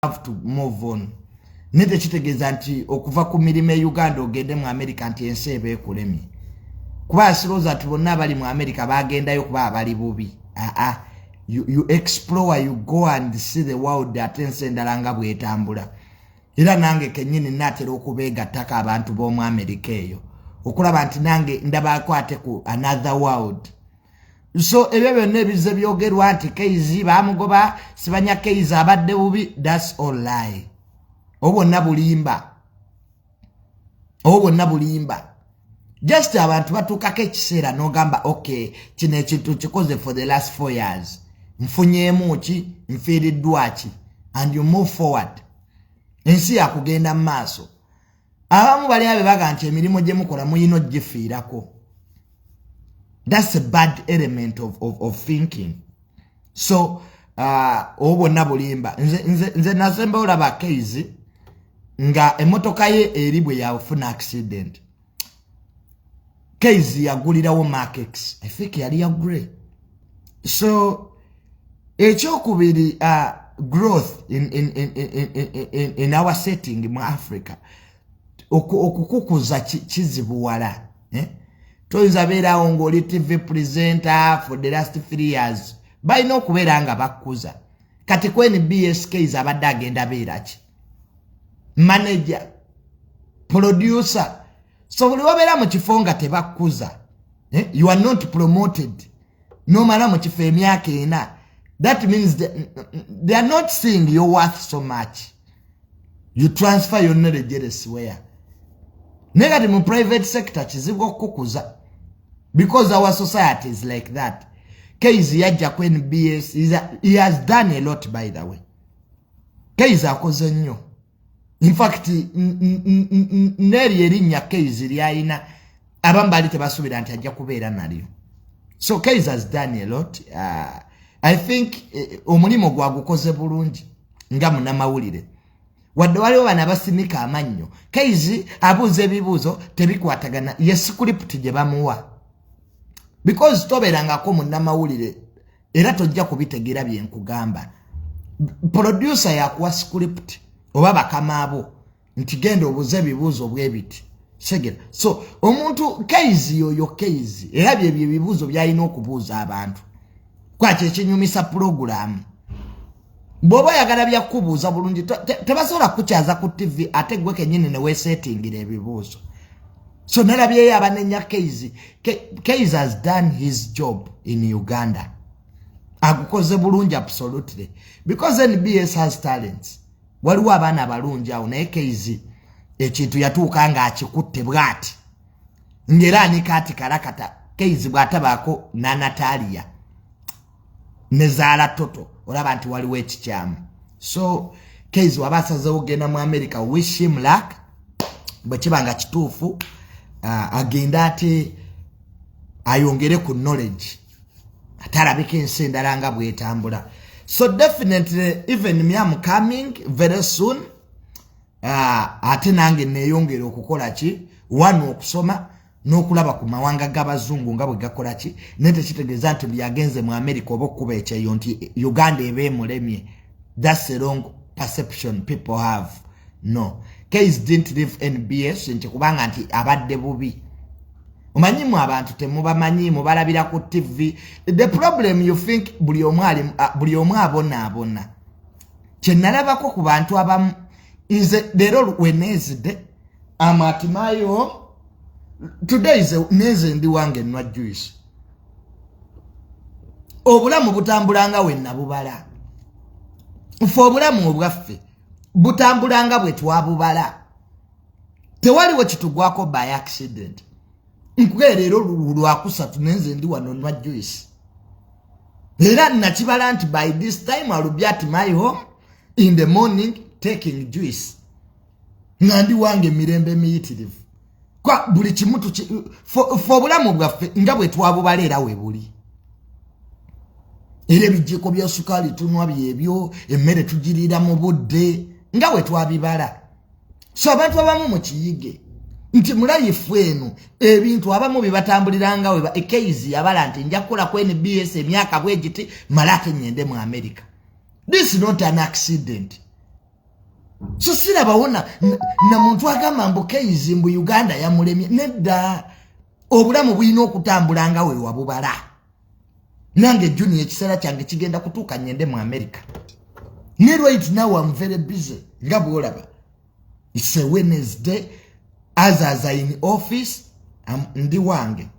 Have to move on, naye tekitegeeza nti okuva ku mirimu e Uganda ogende mu America nti ensi eba ekulemye, kuba sirowooza nti bonna abali mu America bagendayo kuba abali bubi. Aa, you explore, you go and see the world, ate ensi endala nga bwetambula. Era nange kenyini naatera okubeegattako abantu b'omu America eyo, okulaba nti nange ndabaako ate ku another world. So ebyo byonna ebize byogerwa nti Keizi bamugoba, sibanya Keizi abadde bubi, that's all lie. Obwo bwonna bulimba, obwo bwonna bulimba. Just abantu batuukako ekiseera n'ogamba, "Okay, kino ekintu kikoze for the last 4 years, nfunyeemu ki? Nfiiriddwa ki?" And you move forward. Ensi yakugenda mu maaso. Abamu bali abe baga nti emirimu gye mukola muyina ogifiirako. That's a bad element of thinking. So obwo bwonna bulimba. Nze nasemba olaba Keizi nga emotoka ye eri bwe yafuna accident. Keizi yagulirawo Mark X, I think yali ya grey. So ekyokubiri, growth in our setting mu Africa, okukukuza kizibuwala, eh? Toyinza beerawo ng'oli TV presenter for the last 3 years. Balina okubeera nga bakkuza. Kati ku NBS Keizi abadde agenda beera ki? Manager, producer. So buli wabeera mu kifo nga tebakkuza, eh? You are not promoted, nomala mu kifo emyaka 4, that means they are not seeing your worth so much. You transfer your knowledge elsewhere. Naye kati mu private sector kizibu okukukuza because our society is like that. Keizi yajja ku NBS, he has done a lot. By the way, Keizi akoze nnyo. Infact, neeryo erinnya Keizi lyalina, abamu baali tebasuubira nti ajja kubeera nalyo. So Keizi has done a lot. I think omulimu gwagukoze bulungi nga munamawulire, wadde waliwo bano abasinika amannyo, Keizi abuuza ebibuuzo tebikwatagana. Ye script gye bamuwa, because tobeerangako munnamawulire era tojja kubitegeera byenkugamba. Producer yakuwa script oba bakama abo nti genda obuuze ebibuuzo bwe biti segera. So omuntu Keizi yoyo Keizi, era byebyo ebibuuzo byalina okubuuza abantu kwaki ekinyumisa pulogulaamu. Bw'oba oyagala byakubuuza bulungi, tebasobola kukukyaza ku TV ate gwe kenyini neweesetingira ebibuuzo. So nalabyeyo abanenya Keizi. Keizi has done his job in Uganda, agukoze bulungi, absolutely, because NBS has talents. Waliwo abaana abalungi awo, naye Keizi ekintu yatuuka ng'akikutte bw'ati, ng'era anika ati kalakata. Keizi bw'atabaako nanatalia ne zaala toto, olaba nti waliwo ekikyamu. So Keizi waba asazewo okugenda mu America, wish him luck. Bwe kiba nga kituufu, agende ate ayongere ku knowledge, ate alabika ensi endala nga bwetambula. So definitely, even me am coming very soon. Ate nange neyongere okukola ki wano, okusoma n'okulaba ku mawanga g'abazungu nga bwe gakola ki. Naye tekitegeeza nti byagenze mu America oba okukuba ekyeyo nti Uganda eba emulemye. That's a wrong perception people have. No, Keizi didn't leave NBS nti kubanga nti abadde bubi. Omanyimu abantu temubamanyi, mubalabira ku TV. The problem, you think buli omu ali, buli omu abonaabona. Kyenalabako ku bantu abamu, nze leero Wednesday, am at my home today, is neze ndi wange nwa juice. Obulamu butambulanga we nabubala. Ffe obulamu obwaffe butambulanga bwe twabubala, tewaliwo kitugwako by accident. Nkugaye leero lwakusatu, nenze ndi wano nwa juice, era nakibala nti by this time I will be at my home in the morning taking juice, nga ndi wange emirembe emiyitirivu. Kwa buli kimu fe obulamu bwaffe nga bwe twabubala era we buli. Era ebijiiko bya sukaali tunwa byebyo, emmere tugiriira mu budde nga bwe twabibala. So abantu abamu mukiyige nti mu life eno ebintu abamu byebatambuliranga we. Ekeizi yabala nti nja kukola ku NBS emyaka bwegiti, male ate nyende mu America. This is not an accident. So sirabawo na muntu agamba mbu Keizi mbu Uganda yamulemye. Nedda, obulamu bulina okutambula nga we wabubala. Nange Junior ekiseera kyange kigenda kutuuka ngende mu America. Ne right now I'm very busy nga bw'olaba. It's a Wednesday, as I in office, ndi wange.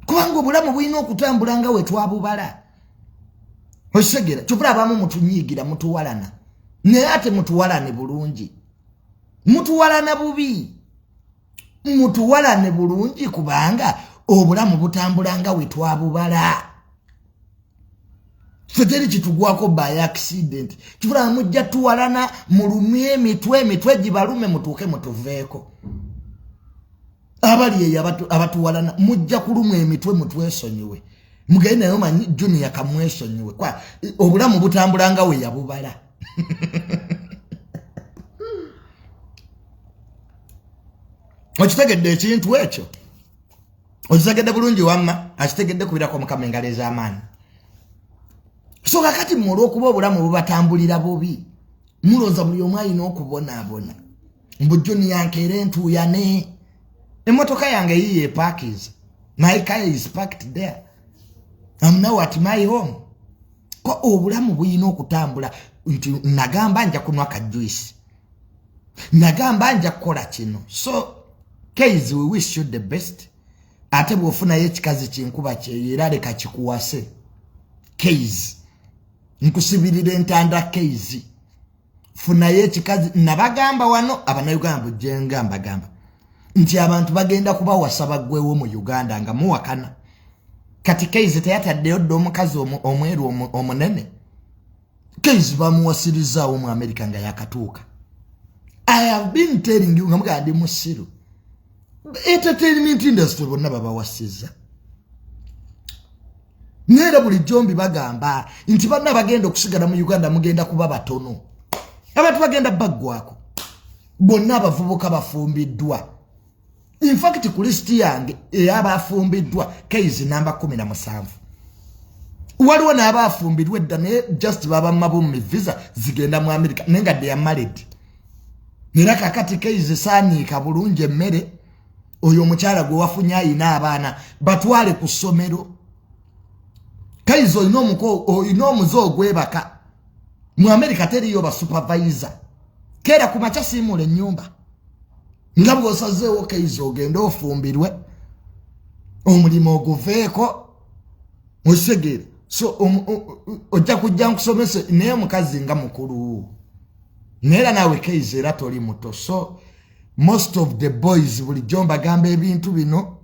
Kubanga obulamu bulina okutambula nga we twabubala. Osegera, kyovula abamu mutunyiigira, mutuwalana. Naye ate mutuwalane bulungi. Mutuwalana bubi. Mutuwalane bulungi kubanga obulamu butambula nga we twabubala. Ffe teri kitugwako by accident. Kivula mujja tuwalana, mulumye emitwe, emitwe gibalume mutuuke mutuveeko. Abali eyo abatuwalana mujja kulumwa emitwe mutwesonyiwe. Mugende nayo manyi Junior kamwesonyiwe. Kwa obulamu butambula nga we yabubala. Okitegedde ekintu ekyo? Okitegedde bulungi wamma? Akitegedde kubirako Mukama engalo ez'amaanyi. So kakati mmwe olw'okuba obulamu bubatambulira bubi, mulowooza buli omu alina okubonaabona. Mbu Junior nkeera entuuyane. Emmotoka yange yiyo epaakinze. My car is parked there. I'm now at my home. Ko obulamu bulina okutambula nti nagamba nja kunwa ka juice. Nagamba nja kukola kino. So Keizi, we wish you the best. Ate bw'ofunayo ekikazi kinkuba kyeyo era leka kikuwase. Keizi, nkusibirira entanda Keizi. Funayo ekikazi. Nabagamba wano abannayuganda bujjenga mbagamba nti abantu bagenda kubawasa baggwewo mu Uganda nga muwakana. Kati Keizi teyataddeyo dda omukazi omweru omunene. Keizi bamuwasirizaawo mu America nga yakatuuka. I have been telling you nga mugamba ndi musiru. Entertainment industry bonna babawasizza. Naye era bulijjo mbibagamba nti banna bagenda okusigala mu Uganda mugenda kuba batono. Abantu bagenda baggwako. Bonna abavubuka bafumbiddwa. In fact ku list yange ey'abafumbiddwa Keizi namba 17. Waliwo n'abafumbirwa edda naye just baba mabummi visa zigenda mu America naye nga they are married. Era kakati Keizi saaniika bulungi emmere oyo omukyala gwe wafunye ayina abaana batwale ku ssomero. Keizi olina omuze ogwebaka. Mu America teriyo ba supervisor. Keera ku makya siimula ennyumba. Nga bw'osazeewo Keizi ogende ofumbirwe omulimu oguveeko osegeera. So ojja kujja nkusomese naye omukazi nga mukulu. Naye era naawe Keizi era toli muto. So most of the boys bulijjo mbagamba ebintu bino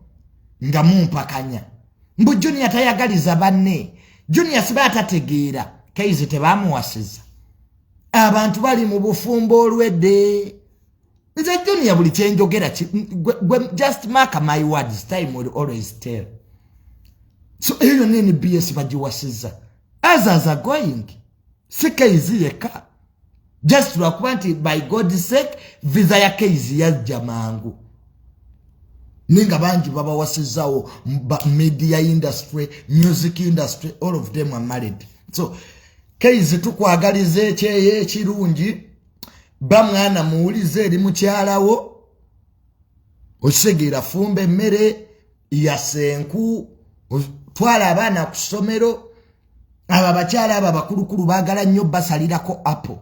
nga mumpakanya. Mbu Junior tayagaliza banne. Junior siba atategeera. Keizi tebamuwasiza. Abantu bali mu bufumbo olwedde. Nze Junior buli kyenjogera just mark my words, time will always tell. So eyo yonna NBS bagiwasiza. Others are going. Si Keizi yekka. Just lwakuba nti by God's sake visa ya Keizi yajja mangu. Ninga bangi babawasizaawo media industry, music industry, all of them are married. So Keizi tukwagaliza ekyeyo ekirungi. Ba mwana muwulize eri mukyalawo. Okisegeera fumba emmere yasenku, twala abaana ku ssomero. Abo abakyala abo abakulukulu baagala nnyo basalirako apple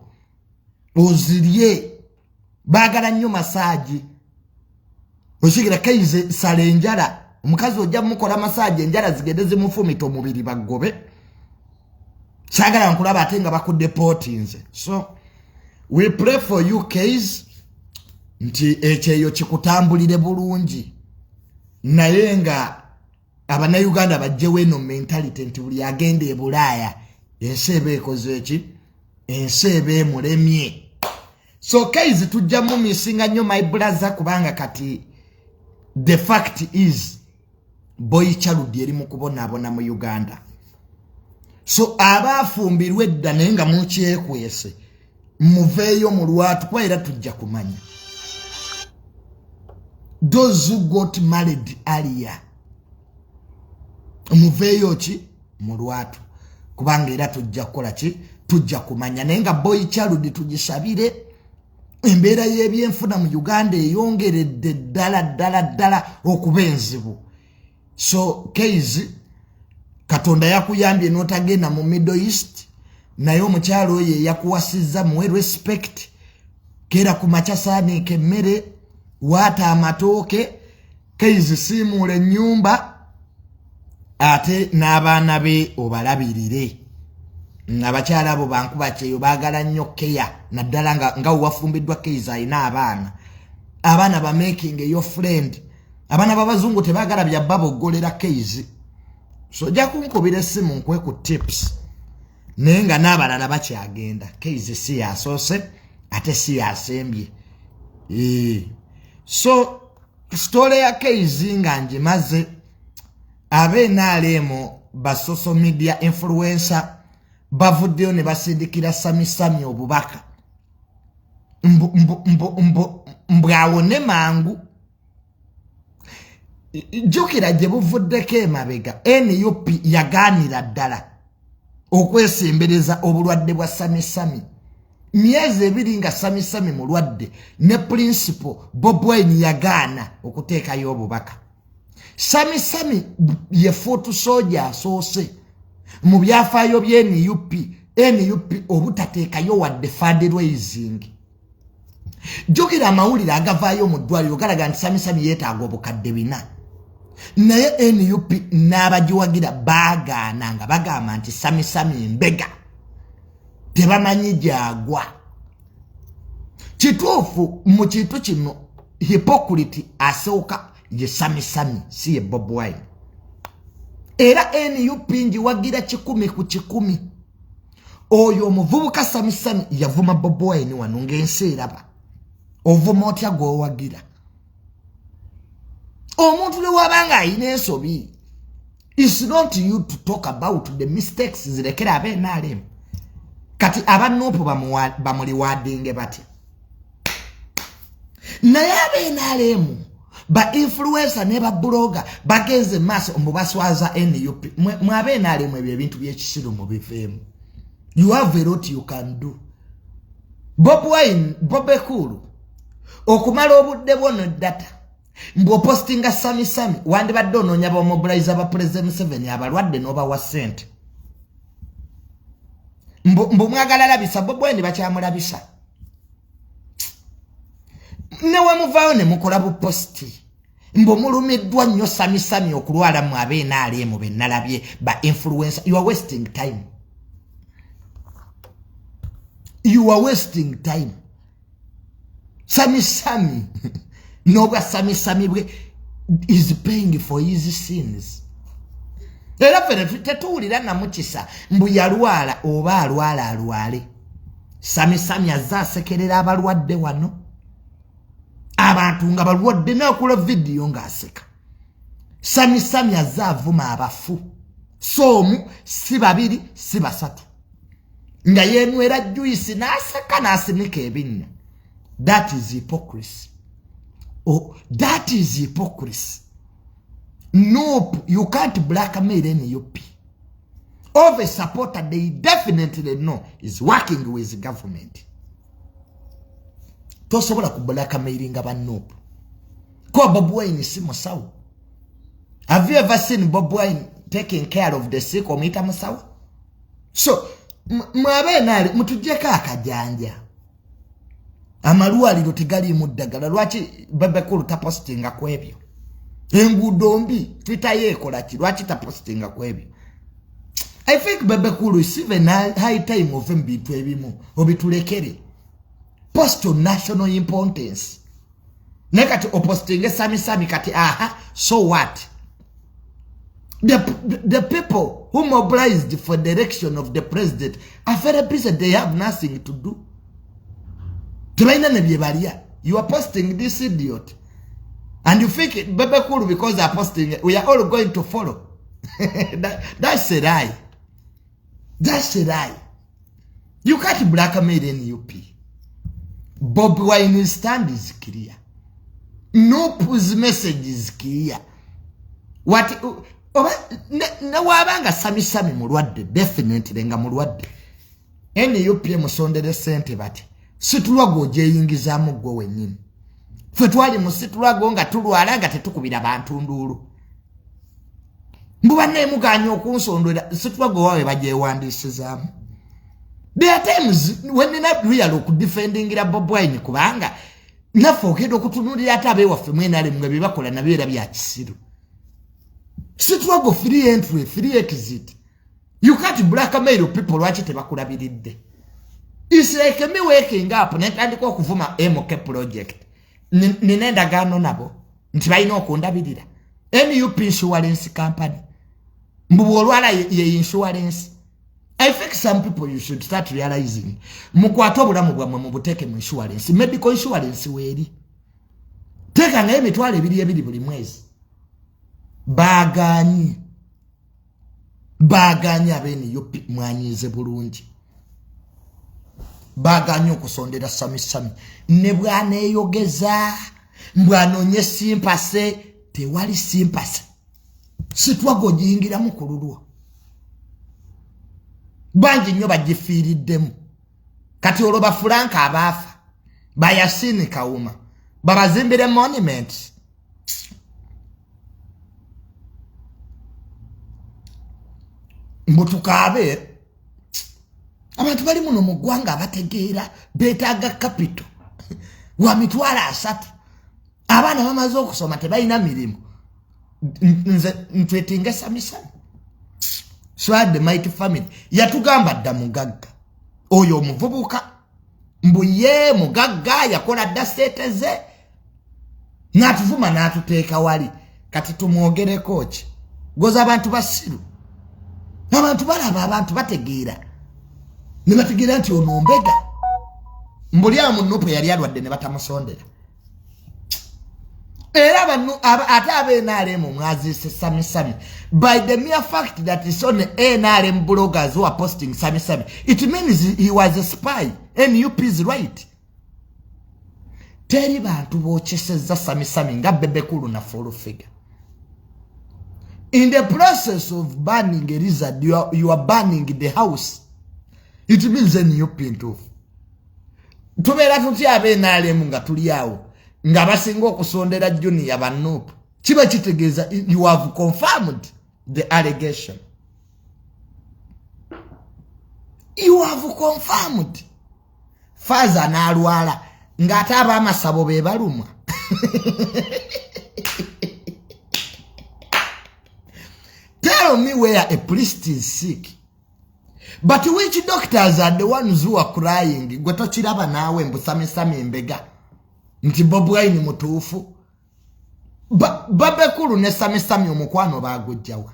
ozirye, baagala nnyo masaagi. Okisegeera Keizi sala enjala, omukazi ojja mukola masaagi enjala zigende zimufumita omubiri baggobe. Saagala nkulaba ate nga bakudeportinze. So we pray for you Keizi nti ekyeyo kikutambulire bulungi. Naye nga abannayuganda bajjewo eno mentality nti buli agenda e Bulaaya ensi eba ekoze eki, ensi eba emulemye. So Keizi tujja mumisinga nnyo my brother, kubanga kati the fact is boy child eri mu kubonaabona mu Uganda. So abaafumbirwa edda naye nga mukyekwese muveeyo mu lwatu kuba era tujja kumanya. Those who got married earlier muveeyo ki mu lwatu kubanga era tujja kukola ki, Tujja kumanya, naye nga boy child tugisabire. Embeera y'ebyenfuna mu Uganda eyongeredde ddala ddala ddala okuba enzibu. So Kayz, Katonda yakuyambye n'otagenda mu Middle East, naye omukyalo oyo eyakuwasizza muwe respect. Keera ku makya, saaniika emmere, waata amatooke. Kayz, siimuula ennyumba, ate n'abaana be obalabirire. Abakyala abo bankuba kyeyo baagala nnyo keya, naddala nga wewafumbiddwa. Kayz alina abaana, abaana bamaking your friend. Abaana babazungu tebaagala byabba boggolera. Kayz, so ojja kunkubira essimu nkwe ku tips, naye nga n'abalala bakyagenda. Kayz si yasoose ate si yasembye. So story ya Kayz nga ngimaze. Ab'NRM, ba social media influencer, bavuddeyo ne basindikira Samisami obubaka mbwawone mangu. Jjukira gye buvuddeko emabega, NUP yagaanira ddala okwesembereza obulwadde bwa Samisami. Myezi 2 nga Samisami mulwadde, ne principal Bob Wine yagaana okuteekayo obubaka. Samisami ye foot soldier asoose mu byafaayo bye NUP, NUP obutateekayo wadde fundraising. Jjukira amawulire agavaayo mu ddwaliro galaga nti Samisami yeetaaga obukadde 400, naye NUP n'abagiwagira baagaana nga bagamba nti Samisami mbega, tebamanyi gyagwa. Kituufu, mu kintu kino hypocrite asooka ye Samisami, si ye Bob Wine. Era NUP ngiwagira 100%. Oyo omuvubuka Samisami yavuma Bob Wine wano ng'ensi eraba. Ovuma otya gw'owagira? Omuntu ne waba nga ayina ensobi, is not you to talk about the mistakes. Zirekera abeNRM. Kati aba NUP bamuliwadinge batya? Naye abeNRM, ba influencer ne ba blogger bagenze maaso mbu baswaza NUP. Mwe abeNRM, ebyo ebintu byekisiru mubiveemu. You have a lot you can do. Bob Wine, Bebe Cool, okumala obudde bwo ne data mbw'opostinga Samisami, wandibadde onoonya bamobiliza ba President Museveni abalwadde n'obawa ssente. Mbu mwagala labisa Bob Wine, bakyamulabisa. Ne wemuvaayo ne mukola bupost mbu mulumiddwa nnyo Samisami okulwala, mu abeNRM bennalabye ba influencer, you are wasting time, you are wasting time. Samisami n'obwa Samisami bwe is paying for his sins. Era ffe tetuwulira namukisa mbu yalwala oba alwala alwale. Samisami azze asekerera abalwadde wano, abantu nga balwadde, nakola vidiyo ng'aseka. Samisami azze avuma abafu, so omu, si babiri, si basatu, nga yenywera juice n'aseka n'asinika ebinnyo. That is hypocrisy. Oh, that is hypocrisy. Nope, you can't blackmail NUP of a supporter they definitely know is working with the government. Tosobola ku blackmailinga ba NUP kuba Bob Wine si musawo. Have you ever seen Bob Wine taking care of the sick? Omuyita musawo? So mwabe mutujjeko akajanja. Amalwaliro tegaliimu ddagala, lwaki Bebe Cool tapostinga ku ebyo? Enguudo mbi, Twitter yeekola ki? Lwaki tapostinga ku ebyo? I think Bebe Cool is even high time ove mu bintu ebimu obitulekere. Post on national importance. Naye kati opostinge Samisami, kati aha, so what? The people who mobilized for the election of the president are very busy. They have nothing to do, tebalina ne bye balya. You are posting this idiot and you think Bebe Cool, because are posting, we are all going to follow. That's a lie, that's a lie. You can't blackmail NUP. Bob Wine's stand is clear. NUP's message is clear. What oba newabanga Samisami mulwadde, definitely nga mulwadde. NUP emusondere ssente bati situlwago ogyeyingizaamu ggwe wennyini. Ffe twali mu situlwago nga tulwala nga tetukubira bantu nduulu. Mbu banneemuganya okunsondera situlwago waabwe bagyewandiisizaamu. There are times when nina real okudefendingira Bobi Wine kubanga naffe ogenda okutunuulira ate abeewaffe mwenale nga bye bakola nabyo era bya kisiru. Situlwago free entry, free exit. You can't blackmail people lwaki tebakulabiridde. It's like me waking up netandika okuvuma MK project. Nina endagaano nabo nti balina okundabirira. NUP insurance company. Mbu bw'olwala ye insurance. I think some people you should start realizing. Mukwate obulamu bwammwe mubuteeke mu insurance. Medical insurance weeri. Teekangayo emitwalo ebiri ebiri buli mwezi. Baagaanyi. Baagaanyi ab'NUP mwanyiize bulungi. Baagaanyi okusondera Sami Sami. Ne bw'aneeyogeza, mbw'anoonye sympathy, tewali sympathy. Sitwago ogiyingiramu ku lulwo. Bangi nnyo bagifiiriddemu. Kati olwo ba Frank abaafa, ba Yasini Kawuma, babazimbire monuments. Mbu tukaabe, abantu bali muno mu ggwanga abategeera beetaaga capital wa 300,000. Abaana bamaze okusoma tebalina mirimu. Nze ntwetinga Sami Sami. Swad the mighty family yatugamba dda mugagga oyo omuvubuka mbu ye mugagga yakola dda ssente ze n'atuvuma n'atuteeka wali. Kati tumwogereko ki? Goza abantu basiru, abantu balaba, abantu bategeera ne bategeera nti ono mbega. Mbuli awo mu NUP yali alwadde ne batamusondera. Era ate abe NRM mwaziise Sami Sami. By the mere fact that it's on NRM bloggers who are posting Sami Sami, it means he was a spy. NUP is right. Teri bantu bokyesezza Sami Sami nga Bebe Cool na Full Figure. In the process of burning a lizard, you are burning the house. It means NUP ntuufu. Tubeera tutya abe NRM nga tuli awo nga basinga okusondera Junior ba NUP? Kiba kitegeeza you have confirmed the allegation. You have confirmed. Faza n'alwala ng'ate ab'amasabo be balumwa. Tell me where a priest is sick. But which doctors are the ones who are crying? Gwe tokiraba naawe mbu Sami Sami mbega. Nti Bobi Wine mutuufu. Bebe Cool ne Sami Sami omukwano baagujjawa.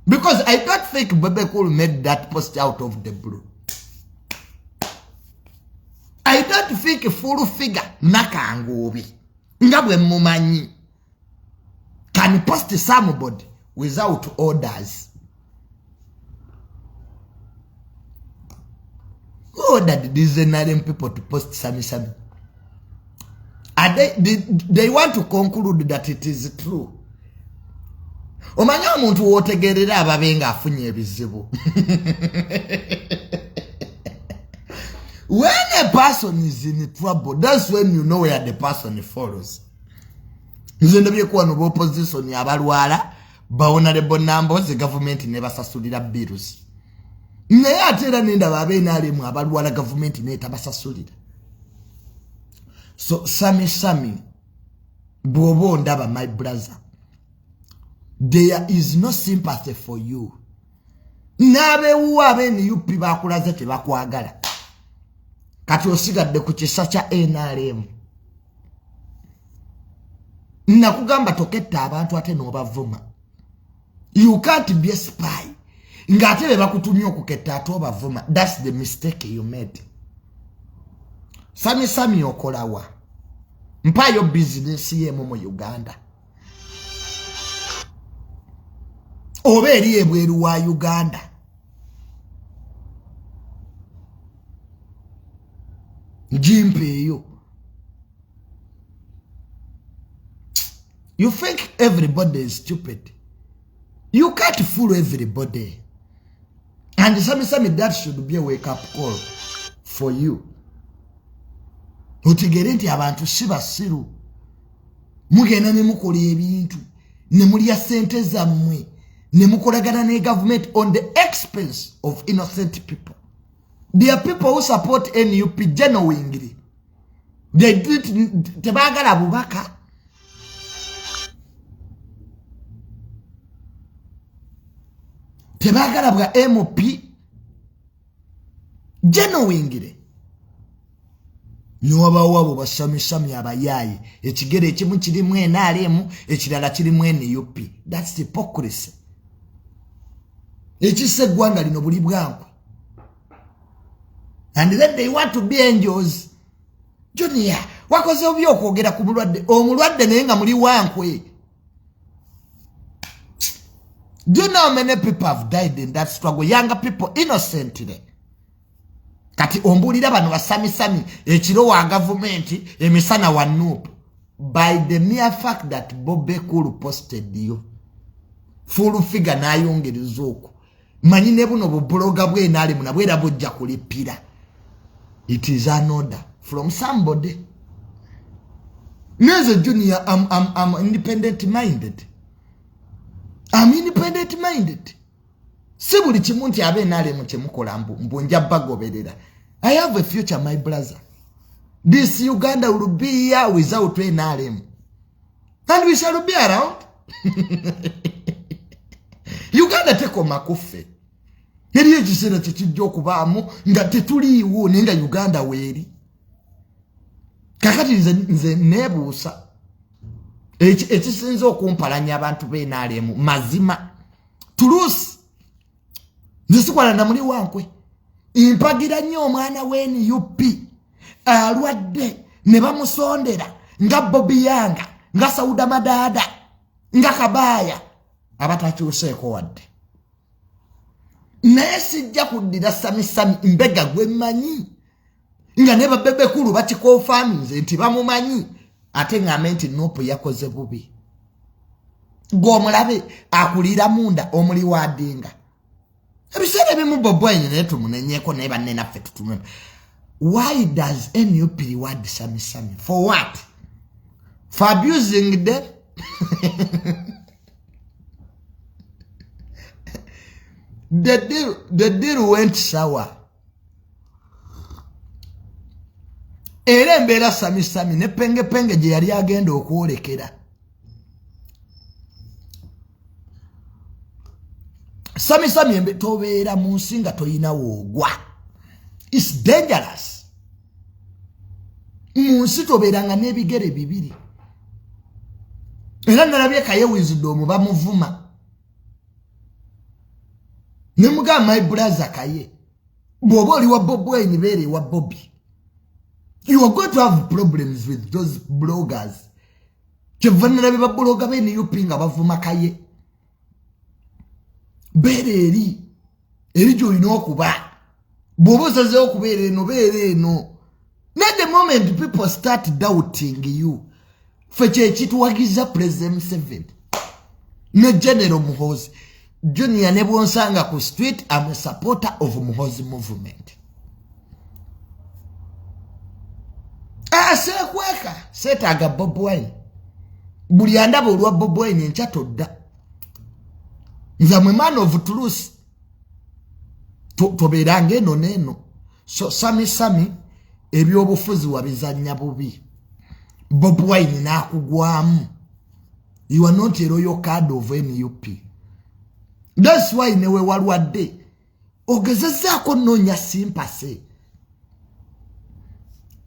Because I don't think Bebe Cool made that post out of the blue. I don't think Full Figure Nakangubi nga bwe mumanyi can post somebody without orders. Who ordered these NRM people to post Sami Sami? And they want to conclude that it is true. Omanyi omuntu w'otegeerera ababe ng'afunye ebizibu. When a person is in trouble, that's when you know where the person follows. Nze ndabyeko wano b'opposition abalwala ba honorable Namboze gavumenti ne basasulira bills. Naye ate era nendaba abe NRM abalwala gavumenti n'etabasasulira. So Sami Sami, bw'oba ondaba my brother, there is no sympathy for you. N'abeewuwo abe NUP bakulaze tebakwagala. Kati osigadde ku kisa kya NRM. Nakugamba toketta abantu ate n'obavuma. You can't be a spy. Ng'ate be bakutumye okuketta ate obavuma. That's the mistake you made. Sami Sami okolawa. Mpayo bizinesi yemu mu Uganda. Oba eri ebweru wa Uganda. Jimpe eyo. You think everybody is stupid. You can't fool everybody. And Sami Sami, that should be a wake up call for you. Otegere nti abantu si basiru. Mugenda ne mukola ebintu, ne mulya ssente zammwe, ne mukolagana ne government on the expense of innocent people. There are people who support NUP genuinely. They did tebaagala bubaka. Tebaagala bwa MP genuinely. Niwabawo abo basamisami abayaaye, ekigere ekimu kirimu NRM, ekirala kirimu NUP. That's hypocrisy. Ekisa eggwanga lino buli bwankwe. And then they want to be angels. Junior, wakoze obi okwogera ku mulwadde, omulwadde naye nga muli wankwe. Do you know how many people have died in that struggle? Younger people innocently. Kati ombuulira bano basamisami ekiro wa gavumenti emisana wa NUP. By the mere fact that Bobby Cool posted you. Full figure n'ayongereza okwo. Manyi ne buno bubuloga bw'enaalimu nabwo era bujja kulipira. It is an order from somebody. Neze Junior, I'm independent minded. I'm independent minded. Si buli kimu nti abe NRM kyemukola mbu nja bagoberera. I have a future, my brother. This Uganda will be here without NRM. And we shall be around. Uganda tekoma kuffe. Eriyo ekiseera kyekijja okubaamu nga tetuliiwo naye nga Uganda weeri. Kakati nze neebuusa ekisinza okumpalanya abantu b'NRM mazima. Tulusi nze sikwala namuli wankwe. Mpagira nnyo omwana wa NUP alwadde ne bamusondera nga Bobi Yanga, nga Sauda Madada, nga Kabaya abatakyuseeko wadde. Naye sijja kuddira Sami mbega gwe mmanyi nga ne babebekulu bakikonfaminze nti bamumanyi, ate ŋŋambe nti NUP yakoze bubi. Gw'omulabe akulira munda omuli wadinga. Ebiseera ebimu Bobi Wine naye tumunenyeeko naye banne naffe tutume. Why does NUP reward Sami Sami? For what? For abusing them? The deal went sour. Era embeera Sami Sami ne Penge Penge gye yali agenda okwolekera. Sami Sami tobeera mu nsi nga toyina woogwa. It's dangerous. Mu nsi tobeeranga n'ebigere bibiri. Era nalabye Kaye Wisdom bamuvuma. Ne mugamba my brother Kaye, bw'oba oli wa Bobi Wine beera ewa Bobi. You are going to have problems with those bloggers. Kyeva nalabye ba blogger be NUP nga bavuma Kaye. Beera eri, eri gy'olina okuba. Bw'oba osazeewo okubeera eno, beera eno. Not the moment people start doubting you. Ffe kye kituwagiza President Museveni ne General Muhoozi. Junior ne bw'onsanga ku street, I'm a supporter of Muhoozi movement. Seekweka, seetaaga Bobi Wine. Buli andaba olwa Bobi Wine enkya todda. Nze mwe man of truth. Tobeeranga eno n'eno. So Sami Sami ebyobufuzi wabizannya bubi. Bobi Wine n'akugwamu. You are not a royal card of NUP. That's why newe walwadde ogezezzaako nnoonya sympathy.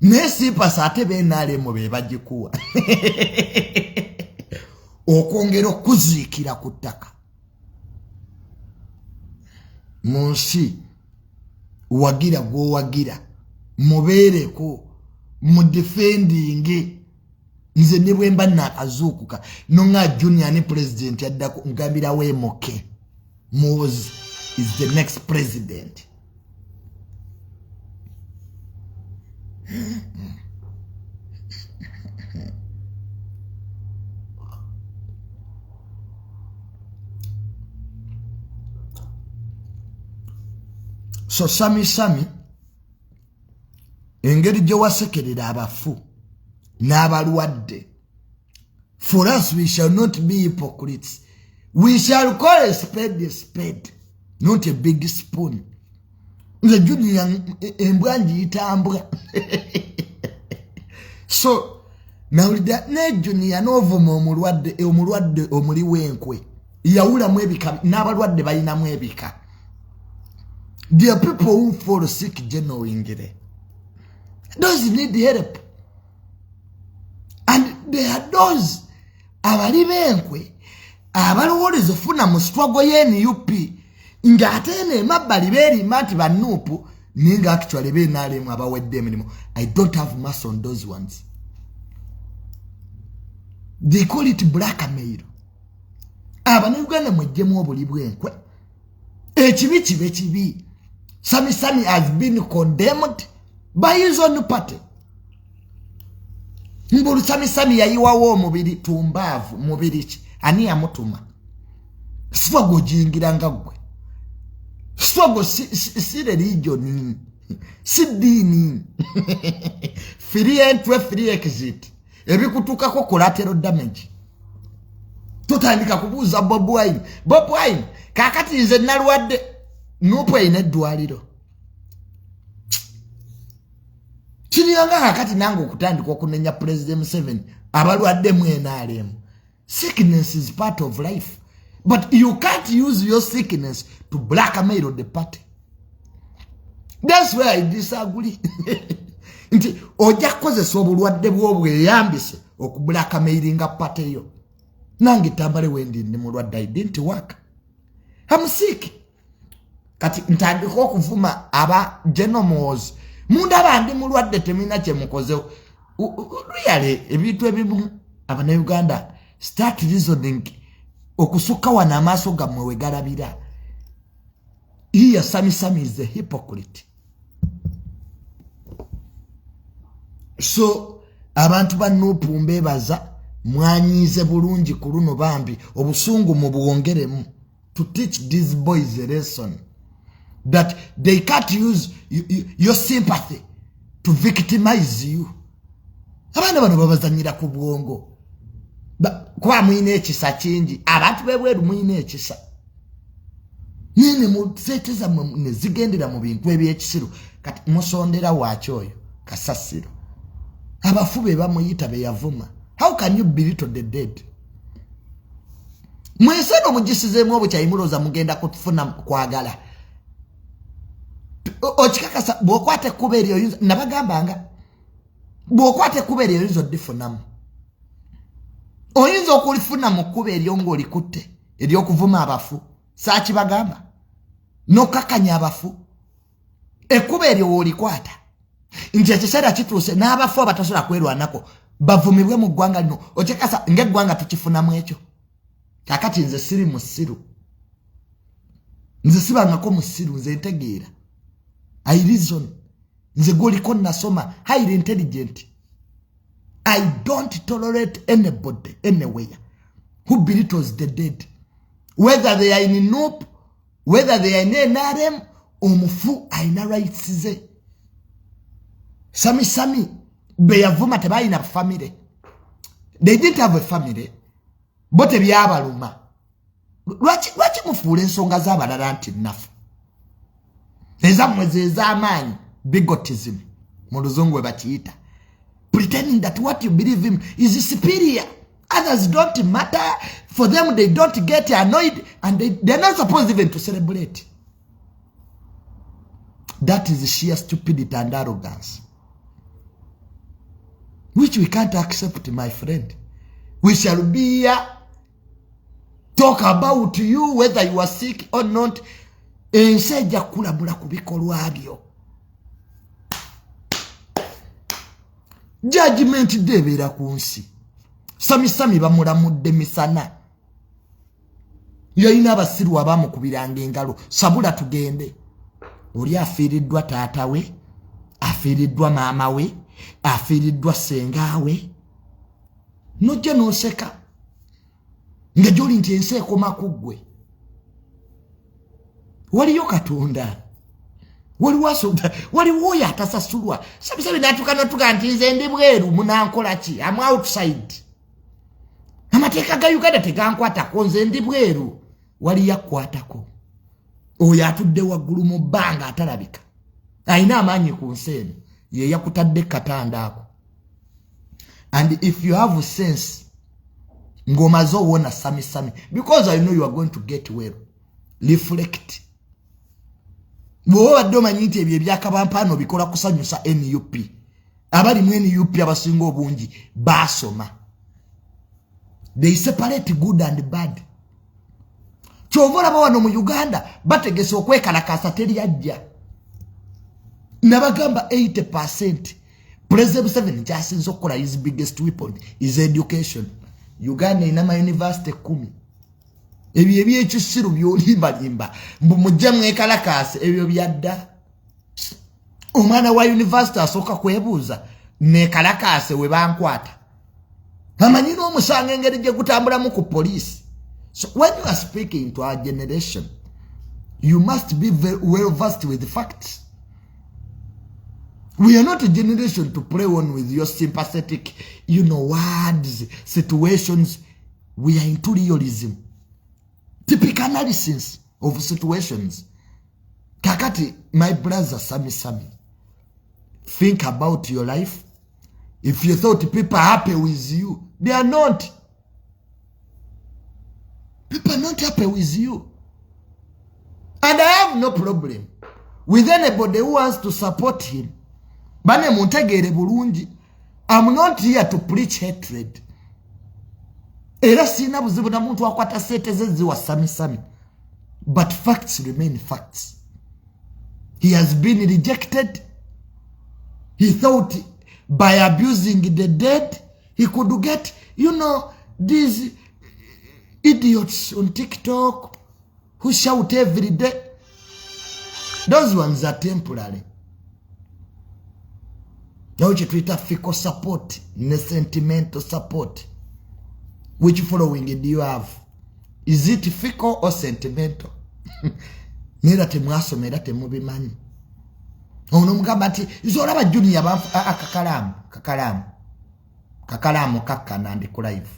Naye sympathy ate b'NRM be bagikuwa. Okwongera okuziikira ku ttaka. Mu nsi wagira gw'owagira, mubeereko, mu defending. Nze ne bwe mba naakazuukuka nonga Junior ne president addako ngambirawo emoke. Muhoozi is the next president. So Sami Sami, engeri gye wasekerera abafu n'abalwadde, for us we shall not be hypocrites. We shall call a spade a spade, not a big spoon. Nze Junior embwa ngiyita mbwa. So nawulidde ne Junior n'ovuma omulwadde, omulwadde omuli w'enkwe yawulamu ebika, n'abalwadde balinamu ebika. There are people who fall sick genuinely. Those need help. And there are those abali b'enkwe abalowooleza ofuna mu struggle ye NUP, ng'ate eno emabbali beerimba nti ba NUP, naye nga actually beenaalemu abawedde emirimu. I don't have mercy on those ones. They call it blackmail. Abannayuganda mweggyemu obuli bw'enkwe. Ekibi kibe kibi. Sami Sami has been condemned by his own party. Mbulu Sami Sami yayiwawo omubiri tumbaavu. Mubiri ki? Ani yamutuma? Struggle ogiyingira nga ggwe. Struggle si religion, si ddiini. Free entry, free exit. Ebikutuukako collateral damage. Totandika kubuuza Bobi Wine. Bobi Wine kaakati nze nalwadde, NUP erina eddwaliro. Kiriyanga kakati nange okutandika okunenya President Museveni abalwaddemu NRM. Sickness is part of life, but you can't use your sickness to blackmail the party. That's where I disagree. Nti ojja kukozesa obulwadde bw'obweyambise okublackmailinga party yo. Nange Tamale wendi ndi mulwadde, I didn't work, I'm sick. Kati ntandika okuvuma aba genomos mundaba ndi mulwadde, temulina kyemukozewo. Really, ebintu ebimu abannayuganda start reasoning okusukka wano amaaso gammwe we galabira. Here Sami Sami is a hypocrite. So abantu ba NUP mbebaza, mwanyiize bulungi ku luno bambi, obusungu mubwongeremu to teach these boys a lesson that they can't use your sympathy to victimize you. Abaana bano babazanyira ku bwongo kuba mulina ekisa kingi. Abantu bebweru mulina ekisa nene, musente zammwe ne zigendera mu bintu ebyekisiru. Kati musondera waaki oyo kasasiro? Abafu be bamuyita be yavuma. How can you belittle the dead? Mwese no mugisizeemu obukyayi, mulowooza mugenda kufuna kwagala. Okikakasa bw'okwata ekkubo eryo oyinza, nabagambanga bw'okwata ekkubo eryo oyinza oddifunamu, oyinza okulifuna mu kkubo eryo ng'olikutte ery'okuvuma abafu. Saakibagamba n'okukakanya abafu, ekkubo eryo w'olikwata nti ekiseera kituuse n'abafu abatasobola kwerwanako bavumibwe mu ggwanga lino. Okikasa ng'eggwanga tukifunamu ekyo. Kakati nze siri musiru, nze sibangako musiru, nze ntegeera. I reason. Nze gwoliko nasoma, highly intelligent. I don't tolerate anybody anywhere who belittles the dead, whether they are in NUP, whether they are in NRM. Omufu alina rights ze. Sami Sami be yavuma tebalina family, they didn't have a family, bo tebyabaluma. Lwaki mufuula ensonga z'abalala nti nnafu, ezammwe zez'amaanyi? Bigotism mu luzungu we bakiyita, pretending that what you believe in is superior, others don't matter. For them, they don't get annoyed and they're not supposed even to celebrate. That is sheer stupidity and arrogance, which we can't accept, my friend. We shall be here, talk about you whether you are sick or not. Ensi ejja kukulabula ku bikolwa byo. Judgment day ebeera ku nsi. Sami Sami bamulamudde misana, yalina abasiru abamukubiranga engalo, sabula tugende. Oli afiiriddwa taata we, afiiriddwa maama we, afiiriddwa ssenga we, nojja n'oseka nga gyoli nti ensi ekoma ku ggwe. Waliyo Katonda. Waliwo oyo atasasulwa. Sabisabi natuka natuka nti nze ndi bweru, munankola ki? Am outside, amateeka ga Uganda tegankwatako, nze ndi bweru. Waliyo akkwatako, oyo atudde waggulu mu bbanga atalabika, alina amaanyi ku nsi eno, ye yakutadde katanda ako. And if you have sense, ng'omaze owona samisami, because I know you are going to get well, reflect. Bw'oba obadde omanyi nti ebyo ebyakabampaano bikola kusanyusa NUP, abali mu NUP abasinga obungi baasoma. They separate good and bad. Kyova olaba wano mu Uganda bategese okwekalakasa, teryajja. Nabagamba 80%. President Museveni kyasinza okukola, his biggest weapon is education. Uganda erina mayunivasite 10. Ebyo ebyekisiru byolimbalimba mbu mujje mwekalakasa, ebyo byadda. Omwana wa univesity asooka kwebuuza, nekalakase we bankwata? Amanyi n'omusango engeri gye gutambulamu ku poliisi. So when you are speaking to our generation, you must be very well versed with facts. We are not a generation to play on with your sympathetic words, situations. We are into realism, typical analysis of situations. Kakati, my brother Sami Sami, think about your life. If you thought people are happy with you, they are not. People are not happy with you. And I have no problem with anybody who wants to support him. Bane, muntegeere bulungi, I'm not here to preach hatred. Era siina buzibu na muntu akwata sente ze ziwa Samisami, but facts remain facts. He has been rejected. He thought by abusing the dead he could get these idiots on TikTok who shout every day. Those ones are temporary. Nawe kyetuyita fickle support ne sentimental support. Which following do you have? Is it fickle or sentimental? Neera temwasoma era temubimanyi. Ono omugamba nti nze olaba Junior, kakalaamu, kakalaamu, kakalaamu, kakkana, ndi ku live.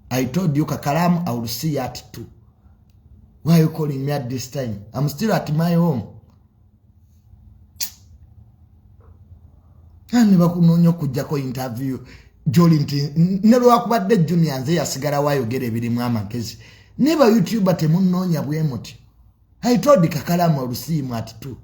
I told you, kakalaamu, I will see you at 2. Why are you calling me at this time? I'm still at my home. Ne bakunoonya okugjako interview gyoli nti ne lwakubadde Junior nze yasigala wayogera ebirimu amagezi. Naye ba YouTuber temunoonya bwe muti. I told kakalamu olusiimu at 2.